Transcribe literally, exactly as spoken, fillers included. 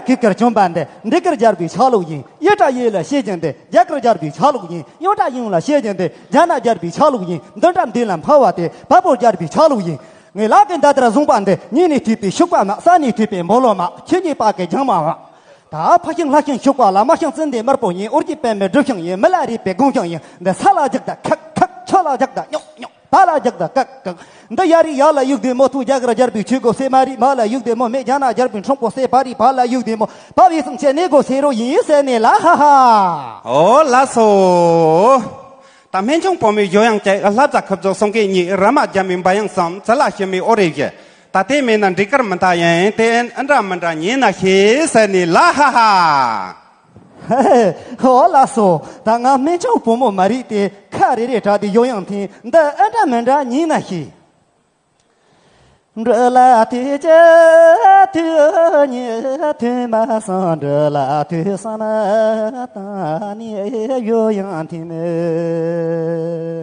ཁུ་ཁར་བྱོན་པ་འདི་འདི་གར་སྦྱར་བའི་ཆ་ལུགས་ཡིན། ཡེ་ཏྲ་ཡེ་ལ་བཤད་ཀྱིན་འདི་རྒྱ་གར་སྦྱར་བའི་ཆ་ལུགས་ཡིན། ཡོ་ཏྲ་ཡོང་ལ་བཤད་ཀྱིན་འདི་རྒྱ་ནག་སྦྱར་བའི་ཆ་ལུགས་ཡིན། འདི་འདྲ་འདི་ལ་འཕར་བ་དེ་བལ་པོ་སྦྱར་བའི་ཆ་ལུགས་ཡིན། ངའི་ལག་གི་མདའ་དར་བཟུང་པ་འདི་ཉིན་ནས་ཐོས་པའི་ཤུག་པ་མ། ས་ནས་ཐོས་པའི་འབོ་ལོ་མ། ཁྱེད་གཉིས་པ་གི་རྒྱང་མ་བ། ད་ཕ་ཤིང་ལྷ་ཤིང་ཤུག་པ་ལ། མ་ཤིང་ཙན་དན་དམར་པོ་ཡིན། ཨོ་རྒྱན་པད་མའི་སྒྲུབ་ཤིང་ཡིན། མི་ལ་རས་པའི་དགོང་ཤིང་ཡིན། འདི་ས་ལ་རྒྱག་ད་ཁག་ཁག་ཆུ་ལ་རྒྱག་ད་རྙོག་རྙོག་བ་ལ་རྒྱག་ད་ཀག་ཀག་འདི་ཡ་རི་ཡ་ལ་ཡུག་དེ་མོ། ཐུག་རྒྱ་གར་སྦྱར་བའི་ཆོས་གོ་སེ་མ་རི། མ་ལ་ཡུག་དེ་མོ། མེ་རྒྱ་ནག་སྦྱར་བའི་འཕྲང་པོ་སེ་བ་རི། བ་ལ་ཡུག་དེ་མོ། བ་བའི་སང་ཆེ་ནེ་གོ་སེ་རོ་ཡིན་ཟེར་ནས་ལ་ཧ་ཧ། ཨོ་ལགས་སོ། ད་སྨན་ཆུང་བུ་མོའི་ཡོ་ཡང་བཅས། ལྷ་བཟའ་ཁུ་བྱུག་སོང་སྐད་གཉིས། ར་མ་རྒྱ་མའི་འབའ་ཡང་གསུམ། ཙི་ལ་ཤི་མའི་ཨོ་རེ་བཞི། ད་དེ་མེད་ན་འགྲིག་གར་མི་འདུག་ཡིན། དེ་ཨེ་འདྲ་མི་འདྲ་ཉན་ན་ཤེས་ཟེར་ནས་ལ་ཧ་ཧ། ཨོ་ལགས་སོ། ད་ང་སྨན་ཆུང་བུ་མོ་མ་རེད་དེ། ཁ་རེ་རེ་གྲགས་ཏེ་ཡོ་ཡང་འཐེན། འདི་ཨེ་འདྲ་མི་འདྲ་ཉན་ན་ཤེས། འགྲོ་ལ་དུས་ཅི་དུས་ཉིད་ཐུན་མ་སོང་། འགྲོ་ལ་དུས་སང་ན་ད་ནི་ཡོ་ཡང་འཐེན་མོད།